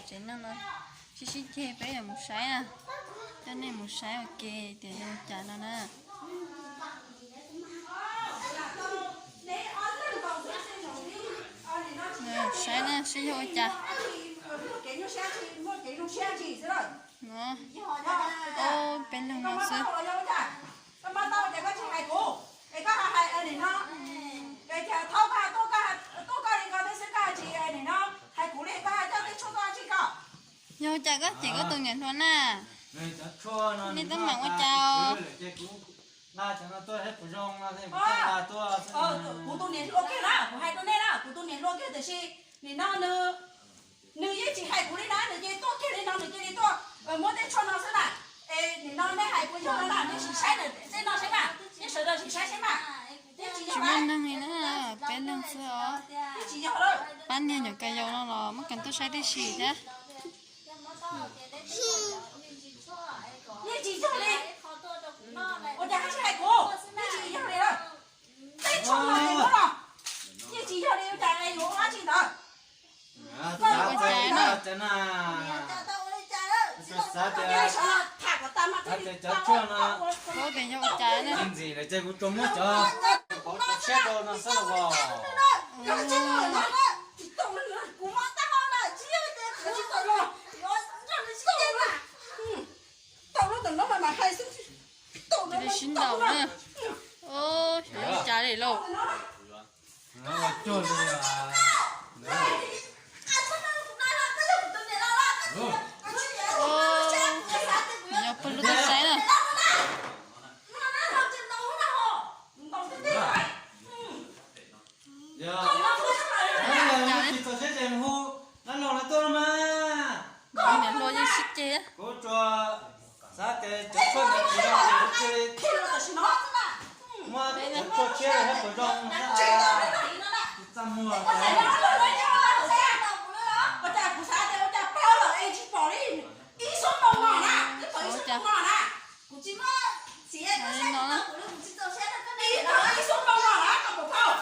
Tsev neeg no sib sib ceg, peb yuav mus saib na. Coj nej mus saib ua ke tias zoo cas no na. Saib na, saib yog ua cas. Peb leeg no xwb. Yog ua cas koj cem koj tus niam hluas na? Nej teeb meem ua cas os? Kuv tus niam hluas kiag na, kuv hais rau nej na, kuv tus niam hluas kiag tiam sis nim no nws, nws yeej tsis hais kuv li na, nws cia li tuaj kiag li no, nws cia li tuaj muab tej tshuaj no xwb na. Es nim no nej hais kuv yog no na, nej sim saib tej no saib mas, nej sawv daws sim saib saib mas. Tsis muaj neeg li na, peb leeg xwb os. Pab niag nyuam kais yaus no los muab kais tuaj saib tib si thiab. Yeej tsis yog li. Ua cas koj tsis hais kuv? Yeej tsis yog li lawm. Tej tshuaj no ces muab los, yeej tsis yog li, ua cas yuav ua dab tsi ntawd? Koj ua cas na? Tham kom tas mas, cov tshuaj no, kuv tias yog ua cas na. Ntxim lawm ces kuv tsuas muab cov siab rau no xwb los. Kuv mob tag ho na, tsis yog tias kuv tsis tau los, nrog nws sib ceg na. Tau lub tom no mas hais xwb. Cia li sib ntaus na. Xyov ua cas li lauj. Nws yog pawg lug tuaj saib na. Yog, yog tsis txaus siab ces hu dab laug lawv tuaj no mas. Niam hluas yeej sib ceg. Kuv tsuas xav tias cov tshuaj ntawd tsis zoo ces kuv cia li muab cov tshuaj tshiab thiab puas zoo xwb. Txaj muag. Ua cas kuv xav tias ua cas pawg lawm es tsis pom li ib xuab moos no na, twb pom ib xuab moos no na. Kuv tsis muaj txiv, koj saib kuv, kuv tsis txaus siab rau koj, ib xuab moos no na, koj puas paub?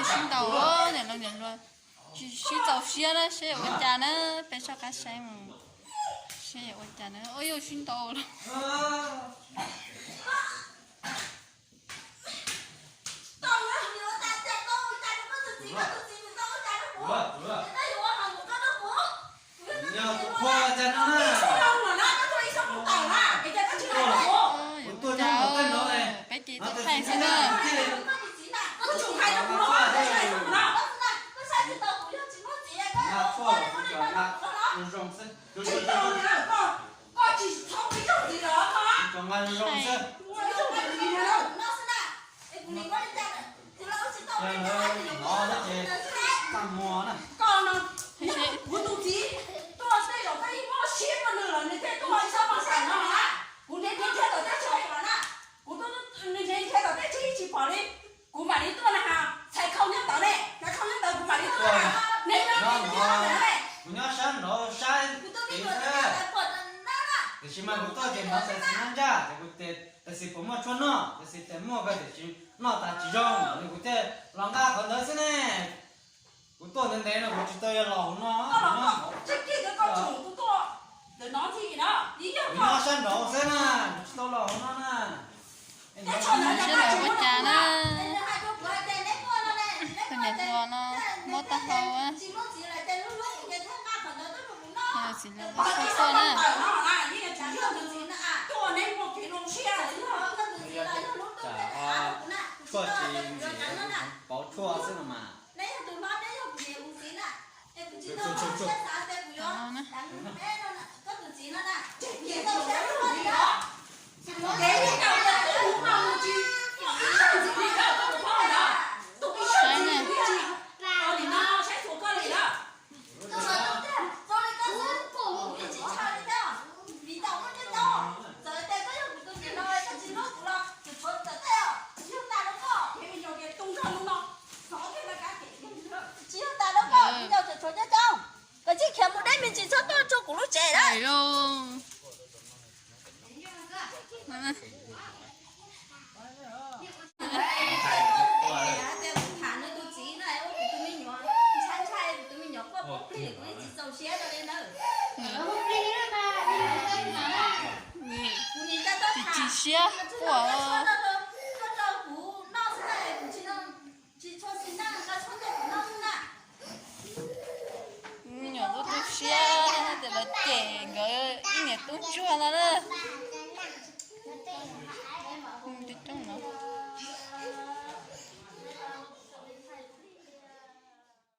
Sib ntaus, niam laus niam hluas tsis sib txaus siab na, seb yuav ua cas na, peb soj qab saib mus, seb yuav ua cas na, ua yuav sib ntaus los. Yog tus qhua cas no na. Kuv tuaj nyob ntawm tej no, peb ces tuaj thaij xwb na. Kuv tuaj thiab kuv tuaj thiab, kuv cov na zoo zoo xwb. Koj tsis txhob ua ib zaug ntxiv lawm, koj cov nqa zoo zoo xwb. Ua ib zaug ntxiv lawm. Yog lawv hnov thiab ces txaj muag na. Koj no, kuv tus txiv tuaj tej zaum koj yeej muab siab rau nws lawm, nws thiaj tuaj ib sab paj xaim no na. Kuv nrhiav nrhiav nrhiav tom teb chaws los na, kuv tuaj nrhiav nrhiav tom teb chaws yeej tsis pom li. Kuv mam li tuaj na ha, txhais khau nyob ntawd ne, txhais khau nyob ntawd kuv mam li tuaj na. Neb nyob, kuv nyob sab nraud saib tid xwb. Tiam sis mas kuv tuaj ces hnov tais Xis nyob ntsaj, ces kuv tias tais Xis puas muaj tshuaj noj, tais Xis tias muaj kawg tiam sis noj tas tsis zoo, kuv thiaj los nqa qhov ntawd xwb ne. Kuv tuaj ntev ntev no kuv tsis tau los hauv no. Kuv nyob sab nraud xwb na, kuv tsis tau los hauv no na. Seb lawv ua cas na. Tus niam hluas no mob taub hau, txiv lawv tuaj na. Tshuaj tsis ntxim, pauv tshuaj xwb no mas. Saib ne. Koj tsis khiav mus deb me ntsis txhob tuaj rau kuv lub tsev na. Siab puas. Me nyuam lub tu siab tias lawv cem nkawd ib niam tub ntsuag no na. Coob no.